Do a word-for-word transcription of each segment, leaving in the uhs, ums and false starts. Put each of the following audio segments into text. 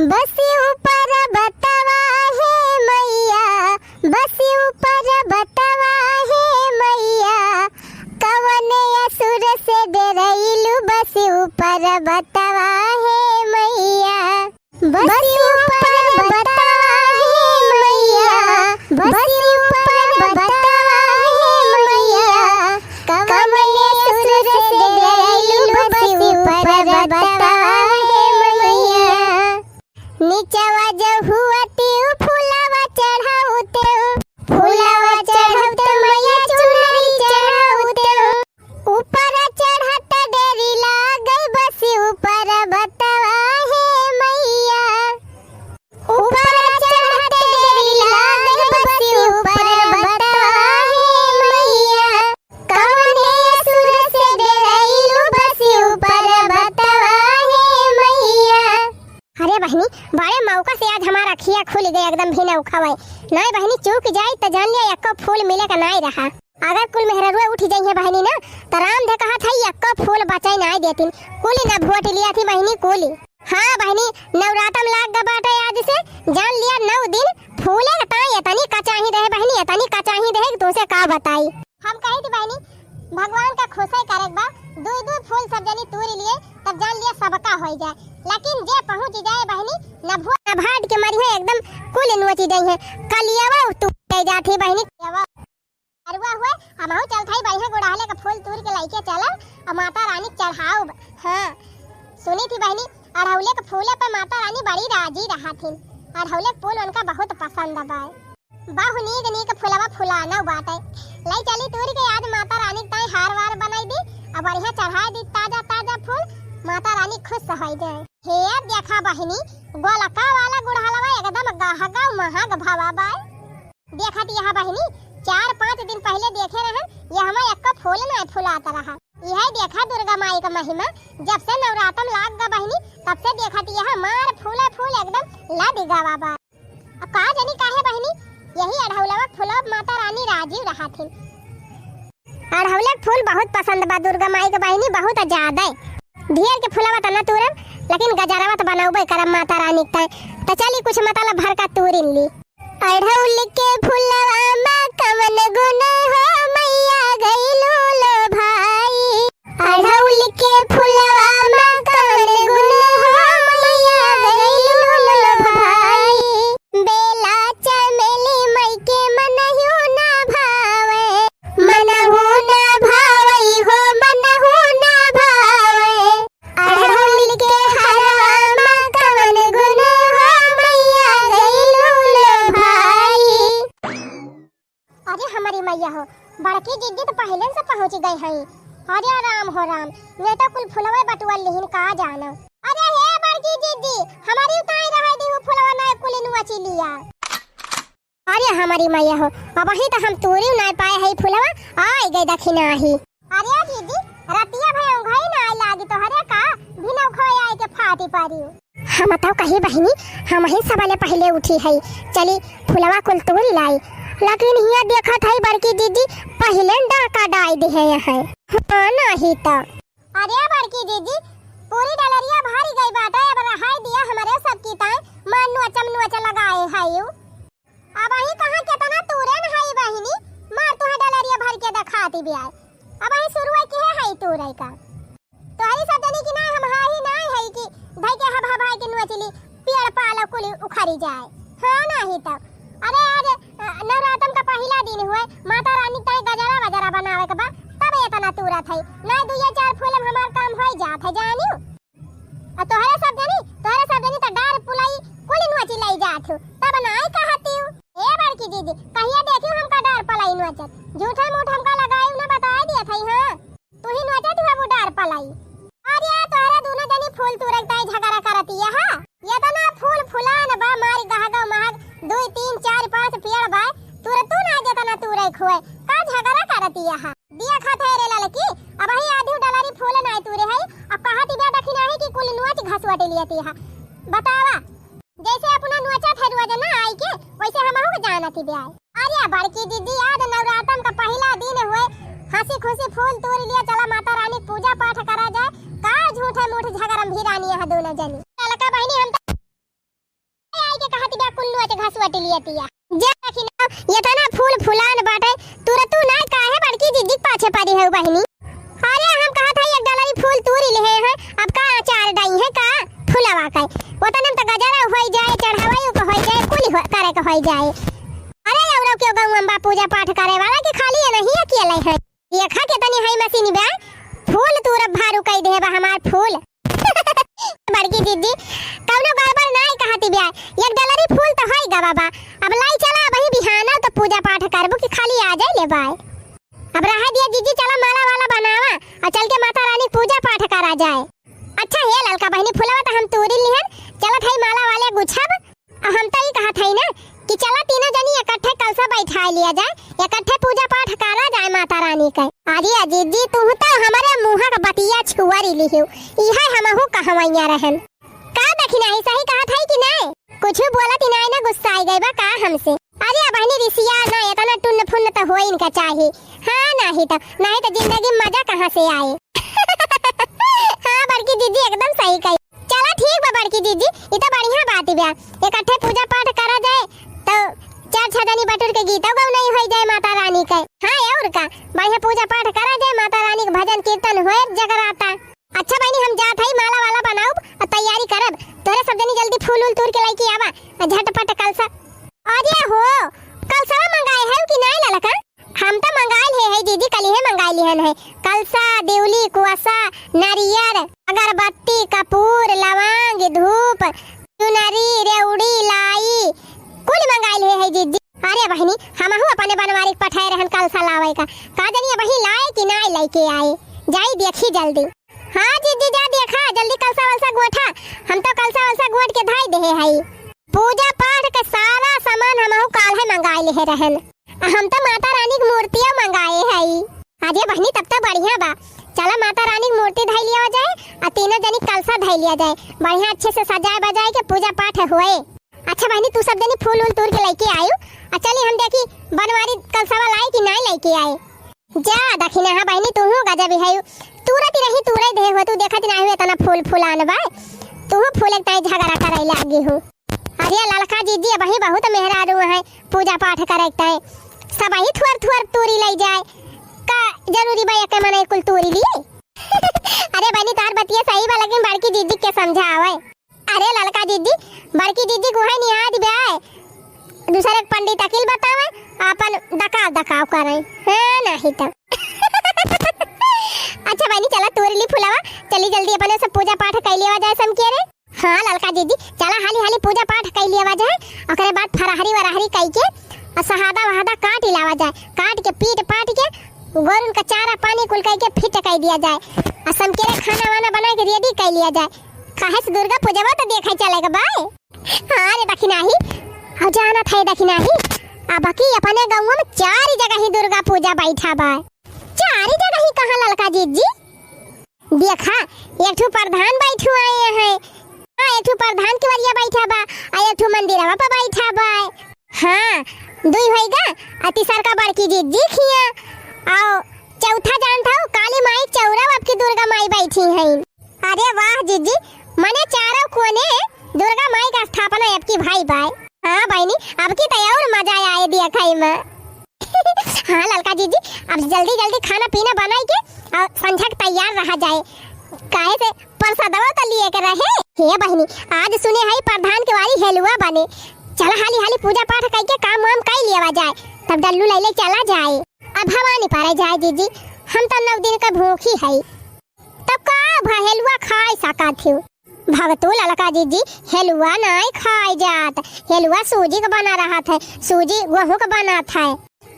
बसिउ परबतवा हे मइया, बसिउ परबतवा हे मइया, कवने असुर से डेरइलू बसिउ परबतवा हे मइया। बसिउ परबतवा हे मइया, बसिउ परबतवा हे मइया, कवने असुर से डेरइलू बसिउ परबतवा हे मइया। निचवा जहुवतिउ फुलवा चढ़ाउतेउ, फुलवा चढ़ाउतेउ मइया चुनरी चढ़ाउतेउ, ऊपर चढ़त डेरी लागइ बसिउ परबतवा हे मइया। ऊपर चढ़त डेरी लागइ बसिउ परबतवा हे मइया। कवने असुर से डेरइलू बसिउ परबतवा हे मइया। अरे बहिनी, बड़े मौका से आज हमार अखिया खुलि गए, एकदम भिनउखवइ। नाहीं बहिनी, चूक जाई त जान लिया, एक्को फूल मिले का नाहीं रहा। अगर कुल मेहररुआ उठि जइहें बहिनी ना, त राम धे कहत है, एक्को फूल बचइ नाहीं देतिन, कुलि नभोटि लियाथी बहिनी, कुलि। हाँ बहिनी, नवरातम लाग ग बाटइ आज से, जान लिया नौ दिन फूले क ताईं एतनी कचाही देहे बहिनी, एतनी कचाही देहे कि तुमसे का बताई। हम कही थी बहिनी, भगवान का खुशइ करेक बा, दुइ दुइ फूल सब जनी तूरि लिए, तब जान लिया सबका होइ जाए। लेकिन जे पहुँचि जाए बहिनी, नभो नभाट के मरिहे एकदम कुल नोचि जइहें, कलियवा तूरि जाथी बहिनी, कलियवा। अरुआ हुए, हमहू चलत हई, बढ़िया गुड़हले के फूल तूरि के लइके चलब, अउर माता रानी के चढ़ाउब। हाँ, सुनी थी बहिनी, अढ़ौले के फूले पे माता रानी बड़ी राजी रहथिन। अढ़ौले के फूल उनका बहुत पसंद बा। बहु नीक नीक फुलवा फुलानउ बाटइ। लइ चली तूरि के आज माता रानी के ताईं हार वार बनाइ दी, अउर बढ़िया चढ़ाइ दी ताजा ताजा फूल, माता रानी खुश होइ जाए। हे देखा बहिनी, गोलका वाला गुड़हलवा एकदम गहगा महग भवा बाय। देखत यह बहिनी, चार पाँच दिन पहिले देखे रहन, यहमा एक्को फूल नाहीं फुलात रहा। यह देखा दुर्गा माई क महिमा, जब से नवरातम लाग ग बहिनी, तब से देखत यह मार फूले फूल एकदम लदि गवा बा। अब का जनी काहे बहिनी, यही अढ़ौलवा क फुलवा माता रानी राजी रहथिन। अढ़ौले क फूल बहुत पसंद बा दुर्गा माई क बहिनी, बहुत ज्यादा। ढेर के फुलवा त न तूरब, लेकिन गजरवा त बनउबे करब माता रानी क ताईं। त चली कुछ मतलब भर का तूरिन ली। अढ़ौल के फुलवा मा कवन गुन हो मैया गइलू लो भाई। अढ़ौल के फुलवा मा कवन गुन हो मैया गइलू लो भाई। बेला चमेली मई के मनहु ना भावे, मनहु ना भावइ हो, मनहु ना भावइ। अढ़उल के हरवा मा कवन गुन हो, मैया गइलू लो भाई। अरे हमरी मैया हो, बड़की जिज्जी त पहिलेन से पहुँचि गइ हई। अरे राम हो राम, ये त कुल फुलवे बटुअल लिहिन का जानो। अरे हे बड़की जिज्जी, हमरी उताई रहइ दिहु फुलवा, नाहीं कुलिन वची लिया। अरे हमरी मैया हो, अबहीं त हम तूरिउ नाहीं पाए हई फुलवा, आइ गइ दखिनाही। अरे जिज्जी, रतिया भर ओंघई नाहीं लागी तोहरे का, भिनउखवा आइके फाटि परिउ। हम तउ कही बहिनी, हमहीं सबले पहिले उठी हई, चली फुलवा कुल तूरि लाई। लेकिन हियाँ देखत हई बड़की जिज्जी, पहिले डाका डाइ दिहे हैं। हाँ नाहीं त। अरे बड़की जिज्जी, पूरी डलरिया भरि गइ बाटइ, अब रहाई दिया हमरे सबकी ताईं, मा नोचम नोच लगाए हइउ। अबहीं कहाँ केतना तूरेन हई बहिनी, मार तुहैं डलरिया भरि के देखाती बियाय। अबहीं सुरुए किहे हई तूरइ का। तोहरी सब जनी की नाहीं हम हाही नाहीं हई कि धइके हब हबाइ के नोचि ली, पेड़ पालो कुली उखरि जाए। हाँ नाहीं तउ। अरे आज, अ, नवरातन का पहिला दिन हुए, माता रानी ताईं गजरा वजरा बनावे के बा, तब एतना तूरत हई। नाहीं दुइये चार फूल में हमार काम होइ जात है, जानिउ। आ तोहरे सब जनी, तोहरे सब जनी त डार पुलई कुल नोचि लई जात हो, तब नाई कहतिउ। ए बड़की दीदी, कहिया देखिउ हमका डार पलई नोचत? झूठे मूठ हमका लगाइउ न, बताइ दियत हई, हाँ। तुही नोचत हबू डार पलई। अरे तोहरे दूनो जनी फूल तूरक ताई झगड़ा करतिया हा। एतना फूल फुलान बा, मारी गहगव महक, दुई, तीन, चार, पाँच पेड़ बा, तुरतू ना जेतना तूरक होए, का झगड़ा करतिया हा? देखत है रे ललकी, अबहीं आधी डलरी फूल नाई तूरे हई, अब कहत बिया दखिनाही कि कुल नोच घसवट लियती हा। बतावा, जैसे अपना नोचत है रोज ना आई के, वैसे हमहू के जानत बिया। अरे बड़की दीदी, आज नवरातन का पहिला दिन हुए, हँसी खुशी फूल तूर लिया, चला माता रानी के पूजा पाठ करा जाए, का झूठे मूठ झगरम भिरानी है दोनों जनी। ललका बहिनी, हम त घसवट लियतिया। जा दखिनहा, एतना फूल फुलान बाटे, तुरतू नाय काहे बड़की जिज्जी के पाछे परी है बहिनी? अरे हम कहत हई एक डलरी फूल तूरी लिहे हैं, अब का अचार डाई है का फुलवा के? ओतने में तो गजरा होई जाए, चढ़ावई के होई जाए, कुली हो-, करे के होई जाए। अरे औरो केहू गौवा में बा पूजा पाठ करे वाला कि खाली ये नहीं अकेले है? देखा केतनी हई मशीन बा, फूल तूरब भारू कई देहे बा हमार फूल। बड़की जिज्जी, कौनो गड़बड़ नाई कहती बा, एक डलरी फूल तो हई गवा बा। अब लाई चला, अबही बिहाना तो पूजा पाठ करबू कि खाली आ जाए ले बाय। अब रहा दिया जिज्जी, चला माला वाला बनावा और चल के माता रानी के पूजा पाठ करा जाए। अच्छा हे ललका बहिनी, फुलवा तो हम तूरी लिहन, चलत हई माला वाले गुछब। अब हम तो ई कहत हई ना कि चला तीनों जनी इकट्ठे कलसा बैठाए लिया जाए, इकट्ठे पूजा पाठ करा जाए माता रानी के। अरे जिज्जी, तू तो हमारे मुँह के बतिया छुअरी लिहियो, इहे हमहू कहवैया रहन। का दखिनही, सही कहत हई कि नाय? कुछ बोलत ही नाय ना, गुस्सा आई गई बा का हमसे? अरे बहिनी रिसिया ना, इतना टुन्न फुन्न तो होई इनका चाही। हाँ, नाही तो, नाही तो जिंदगी में मजा कहाँ से आए? हाँ बड़की जिज्जी, एकदम सही कही। चला ठीक बा बड़की जिज्जी, ई तो बढ़िया बात बा। इकट्ठे पूजा पाठ करा जाए तो चार छह जनी बटुर के गीतो गौनई होई जाए माता रानी के। हाँ और का, बढ़िया पूजा पाठ करा जाए, माता रानी के भजन कीर्तन होए, जगराता। अच्छा बहिनी, हम जात हई माला वाला बनाउब और तैयारी करब। तोरे सब जनी जल्दी फूल उल तूर के लइके आवा और झटपट कलसा। अरे हो, कलसा मंगाए है कि नाय ललका? हम तो मंगाइल है, है दीदी, कलिहे मंगाइल हन है। कलसा, दिउली, कुआसा, नारियर, अगरबत्ती, कपूर, लवांग, धूप, चुनरी, रेउड़ी, लाई, कुल मंगाइल है, है दीदी। अरे बहिनी, हमहू अपने बनवारी के पठाए रहन कलसा लावे का, का जनी अबही लाए कि नाय लइके आए। जाई देखी जल्दी। हाँ दीदी, जा देखा, जल्दी कलसा वलसा गोठा, हम तो कलसा वलसा गोठ के धाई देहे हई। पूजा पाठ के सारा सामान हमहू काल्हे मंगाए लेहे रहन। आ हम तो माता रानी के मूर्तिया मंगाए हई। अरे बहिनी, तब तो बढ़िया बा। चला माता रानी के मूर्ति धाई लिया जाए, आ तीनों जनी कलसा धाई लिया जाए, बढ़िया अच्छे से सजाए बजाए के पूजा पाठ होए। अच्छा बहिनी, तू सब जनी फूल उल तूर के लइके आयु, आ चली हम देखी बनवारी कलसवा लाई कि नाय लइके आए। जा दखिनहा बहिनी, तूहू गजब है, तूरत रही, तूरे देह हो, तू देखत नाय हुए इतना फूल फुलान बा, तूहू फूल एक ताई झगड़ा करे लागी हूँ। अरे ललका जीजी, अबही बहुत मेहरारू हैं पूजा पाठ करे के ताई, सबही थुअर थुअर तूरी लई जाए, का जरूरी बा एक मने कुल तूरी लिए? अरे बहिनी, तार बतिया सही बा, लेकिन बड़की जीजी के समझावे। अरे ललका जीजी, बड़की जीजी गुहाई निहाद बे, दूसरे के पंडित अकिल बतावे, अपन दकाव दकाव करे। हाँ, नहीं तो। अच्छा बहिनी, चला तोड़ ली फुलवा, चली जल्दी अपने सब पूजा पाठ कर लिया जाए समके रे। हाँ ललका जीजी, चला हाली हाली पूजा पाठ कर लिया जाए, ओकरे बाद फरहरी वरहरी कई के और सहादा वहादा काट लावा जाए, काट के पीट पाट के गोरुन का चारा पानी कुल कई के फिट कर दिया जाए, और समकेरे खाना वाना बना के रेडी कर लिया जाए। काहे से दुर्गा पूजवा तो देखे चले के बाय। हाँ रे दखिनही, और जाना था दखिनही, अब की अपने गाँव में चार जगह ही दुर्गा पूजा बैठा बा। चार जगह ही कहाँ ललका जीजी? देखा, एक ठो प्रधान बैठू आए हैं, हाँ, एक ठो प्रधान के वरिया बैठा बा, आ एक ठो मंदिरवा पर बैठा बा। हाँ, दुई होई गा, आ तीसर का बड़की जीजी खिया, आओ चौथा जानत हो, काली माई चौरा अब की दुर्गा माई बैठी हैं। अरे वाह जीजी, मने चारों कोने दुर्गा माई का स्थापना अब की भाई बाय। हाँ बहिनी, अब की तो और मजा आए देखई में। हाँ ललका जीजी, अब जल्दी जल्दी खाना पीना बनाई के और संझा के तैयार रहा जाए, काहे से प्रसादवा तो लिए के रहे। हे बहिनी, आज सुने हई प्रधान के वाली हेलुआ बने, चला हाली हाली पूजा पाठ कई के काम वाम कई लिया जाए, तब डल्लू लैले चला जाए। अब भवानी पारे जाए जीजी, हम तो नौ दिन का भूखी हई, तब का भा हेलुआ खाए सकत हूँ। भगतू ललका जीजी, हेलुआ नाय खाए जात, हेलुआ सूजी का बना रहत है, सूजी गेहूं का बनत है।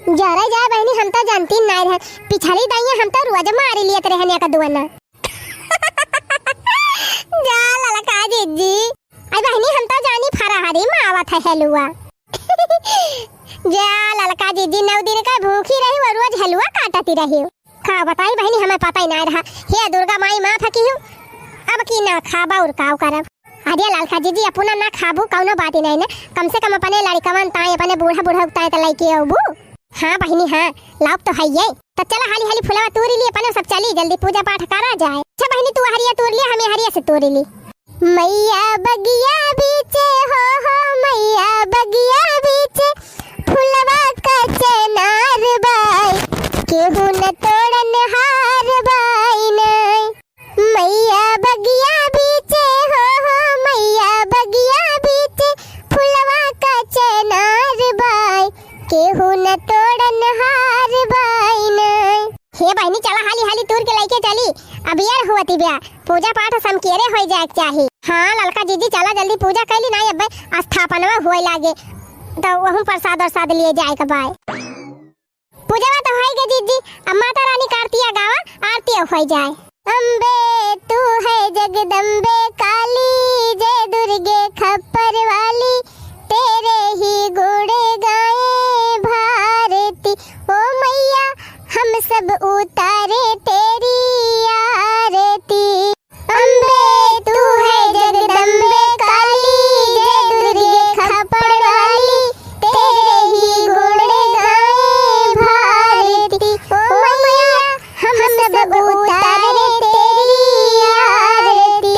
जरे जाए बहिनी, हम तो जानती नाय रहे, पिछली दइया हम तो रोज मारी लियत रहन एक दुअना। जा ललका जीजी, आई बहिनी, हम तो जानी फरहरी में आवत है हेलुआ। जा ललका जीजी, नौ दिन का भूखी रही, वो रोज हेलुआ काटती रही। का बताई बहिनी, हमें पता ही नाय रहा। हे दुर्गा माई माफ किहू, अब की ना खाबा और काव करब। अरे ललका जीजी, अपना ना खाबू कौनो बात ही नहीं ना, कम से कम अपने लड़िकवन ताए, अपने बूढ़ा बूढ़ा ताए तो लइके अबू। हाँ बहिनी हाँ, लाउक तो हइये। तो चला हाली हाली फुलवा तूरी ली, अपने सब चली जल्दी पूजा पाठ करा जाए। अच्छा बहिनी, तू हरिया तूर लिया, हमें हरिया से तूरी ली। मैया बगिया बीच चे हो, हो मैया बगिया बीचे, फुलवा का चनार बाय, केहू न तोड़न हार बाय नाय। मैया बगिया बीचे हो, हो मैया बगिया बीचे, फुलवा का चनार बाय, केहू न तोड़न हार बाय नाय। हे बहिनी, चला हाली हाली तूर के लइके चली, अबियर होती ब्या, पूजा पाठ समकेरे होई जाए के चाही। हाँ ललका जीजी, चला जल्दी पूजा कैली नाई, अब्बे स्थापनवा होए लागे, तो वहू प्रसाद वरसाद लिए जाए के बाय। पूजवा तो होई गे जीजी, अब माता रानी का आरतिया गावा, आरतिया होई जाए। अम्बे तू है जगदम्बे काली, जय दुर्गे खप्पर वाली, तेरे ही गुण गाए भारती। ओ मैया हम सब उतारे तेरी आरती। अम्बे तू है जगदम्बे काली, जय दुर्गे खप्पर वाली, तेरे ही गुण गाए भारती। ओ मैया हम सब उतारे तेरी आरती।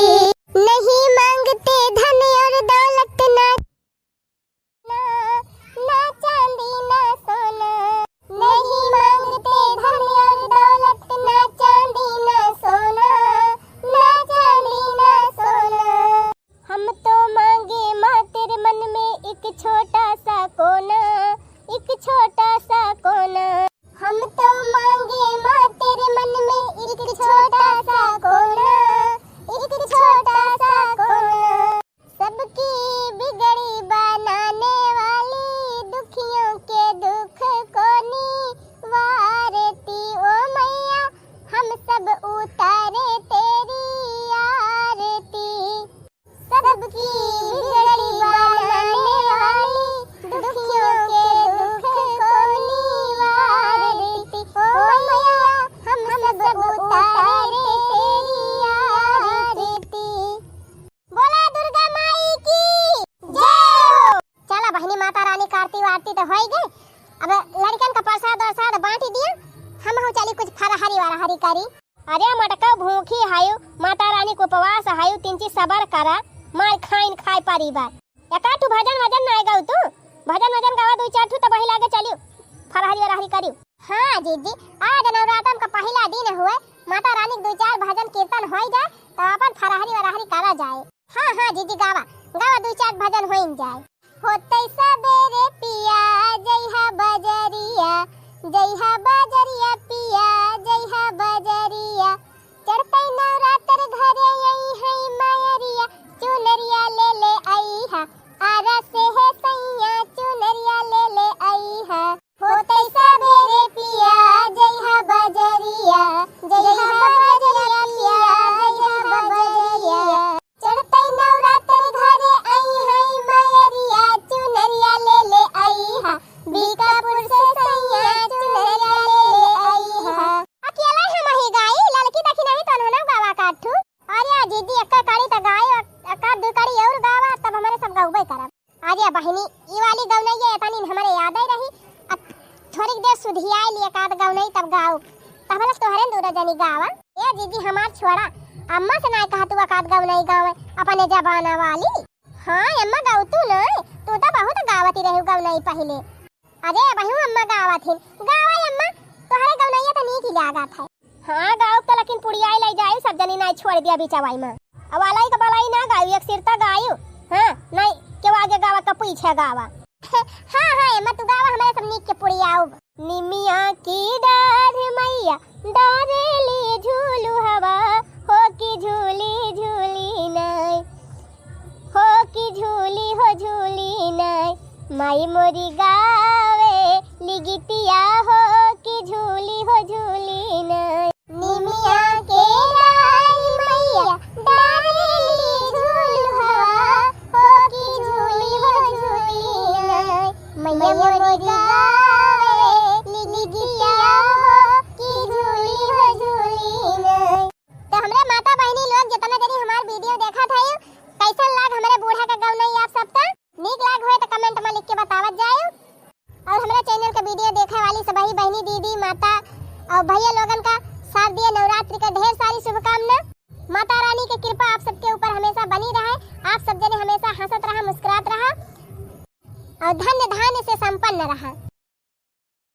नहीं मांगते धन और दौलत ना ना, ना चांदी ना सोना, नहीं मांगते धन और दौलत, ना चांदी ना सोना, ना चांदी ना सोना। हम तो मांगे माँ तेरे मन में एक छोटा सा कोना, एक छोटा सा कोना। हम तो मांगे माँ तेरे मन में एक छोटा सा कोना, एक छोटा सा कोना। सबकी बिगड़ी बनाने वाली, दुखियों के दुख को निवारती। ओ मैया, हम सब उतारे तेरी आरती। सबकी बिगड़ी बनाने वाली, दुखियों के दुख को निवारती। ओ मैया, हम सब उतारे तेरी आरती। बोला दुर्गा माई की जय हो। चला बहिनी, माता रानी का आरती वारती तो होई गई, अब लड़कन का प्रसाद वरसाद बांटी दिया, हमहू चली कुछ फरहरी वरहरी करी। अरे मटका भूखी हायु, माता रानी के उपवास हायु, तीन चीज सबर करा, मार खाइन खाए पारी बा। एका ठू भजन वजन ना गाऊ तू, भजन वजन गावा दू चार ठू तो बही लागे चलियो, फरहरी वरहरी करियो। हाँ जीजी, आज नवरातन का पहिला दिन हुए, माता रानी के दू चार भजन कीर्तन होई जाए, तो अपन फरहरी वरहरी करा जाए। हाँ, हाँ, जीजी, गावा, गावा, दू चार भजन होइन जाए। होतै सबेरे पिया जइहा बजरिया, जइहा बजरिया पिया, जइहा बजरिया। चढ़तै नवरात्र घरे अइहै मयरिया, चुनरिया ले ले अइहा। आरा से है सैया, चुनरिया ले ले अइहा। होतै सबेरे पिया, जइहा बजरिया, जइहा बजरिया पिया, जइहा बजरिया। चढ़तै नवरात्र घरे अइहै मयरिया, चुनरिया ले ले अइहा, बीकापुर से सैया, चुनरिया ले ले अइहा। अकेला हम ही गाई, ललकी देखी नहीं तो उन्होंने गावा काठू। अरे जीजी, एक्का कड़ी त गाई, एक्का दू कड़ी और गावा, तब हमरे सब गौबे करब। अरे बहिनी, ई वाली गौनैया एतनी हमरे याद आई रही। अब थोड़ी देर सुधियाए लिए एकाध गौनई तब गाओ। तब भला तोहरे दूर जनी गावा। ए जीजी हमार छोड़ा, अम्मा से नाय कहा तू एकाध गौनई गावे, अपने जबाना वाली। हाँ अम्मा गाओ तू नाय, तू तो बहुत गावती रही गौनई पहले। अरे बहिनी अम्मा गावत हिन, गावा अम्मा, तोहरे गौनैया तो नीक ही लागत है। हाँ, गाउब त लेकिन पुड़ियाई लाई जायु, सब जनी नाई छोड़ दिया बीचवाई में। अब अलाई का बलाई ना गायु, एक सिरता गायु। हाँ, नाई केहू आगे गावा का पीछे गावा। हाँ, हाँ, एमा तू गावा, हमरे सब नीक के पुड़ियाउब। निमिया की डाढ़ मैया डारेली झूलू हवा, हो की झूली झूली नाई। हो की झूली हो झूली नाय, माई मोरी गावे लिगितिया हो की झूली हो झूली नाय। निमिया के डारी मैया डारेली झूलू हवा, हो की झूली हो झूली नाय, मैया मोरी गावे लिगितिया हो की झूली हो झूली नाय। तो हमरे माता बहिनी लोग जितना जनी हमार video देखत है, कैसन लाग हमरे बूढ़ा का गौनई आप सबका? नीक लाग होए तो comment में लिख के बतावत जाए। और हमरे channel का video देखे वाली सभी बहिनी, दीदी, माता और भैया लोगन का शारदीय नवरात्रि का ढेर सारी शुभकामना। माता रानी की कृपा आप सबके ऊपर हमेशा बनी रहे। आप सब जने हमेशा हंसत रहा, धन धान्य से संपन्न रहा।